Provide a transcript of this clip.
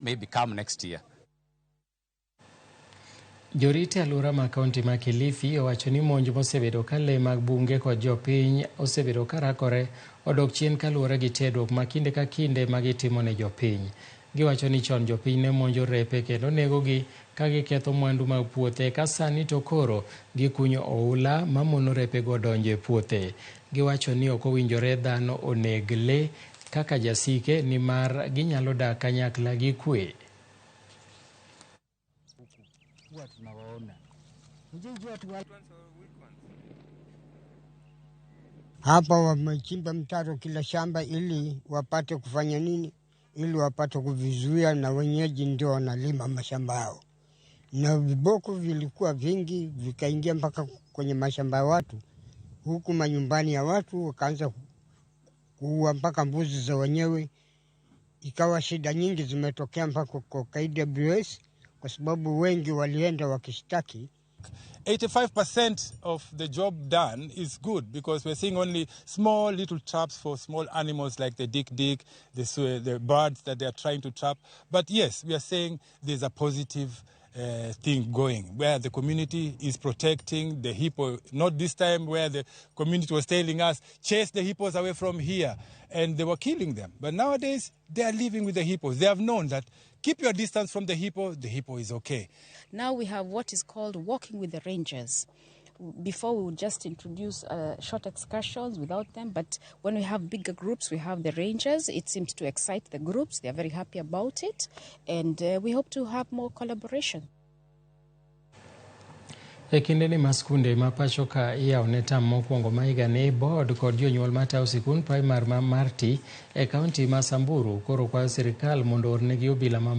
Maybe come next year. Jorit e alwora ma kaunti ma Kilifi owacho ni monj mosebedo ka lee mag bunge kod jopiny osebedo ka rakore odok chien kaluwore gi tiegruok ma kinde ka kinde ma gitimo ne jopiny. Giwacho ni chon jopiny ne monjo repe kendo negogi ka giketho mwandu mag puothe ka sani to koro gikunyo oula mamono repego donjo e puothe. Giwacho ni ok owinjore dhano oneg lee kaka jasike nimar ginyalo dak kanyakla gi kwe. Huwa tunawaona. Hapa wamechimba mtaro kila shamba ili wapate kufanya nini? Ili wapate kuvizuia, na wenyeji ndio wanalima mashamba yao. Na viboko vilikuwa vingi, vikaingia mpaka kwenye mashamba ya watu, huku manyumbani ya watu, wakaanza kuua mpaka mbuzi za wenyewe. Ikawa shida nyingi zimetokea mpaka kwa KWS, kwa sababu wengi walienda wakishtaki. 85% of the job done is good because we're seeing only small little traps for small animals like the dik-dik, the birds that they are trying to trap. But yes, we are saying there's a positive thing going where the community is protecting the hippo. Not this time where the community was telling us, "Chase the hippos away from here," and they were killing them. But nowadays, they are living with the hippos. They have known that keep your distance from the hippo is okay. Now we have what is called walking with the rangers. Before, we would just introduce short excursions without them, but when we have bigger groups, we have the rangers. It seems to excite the groups. They are very happy about it, and we hope to have more collaboration. E kindeni ma skunde ma pacho ka iyawo ne tam mokwongo ma higani, board kod jonyuol matayo sikund primar ma Marti e kaunti ma Samburu koro kwayo sirikal mondo oornegi obila ma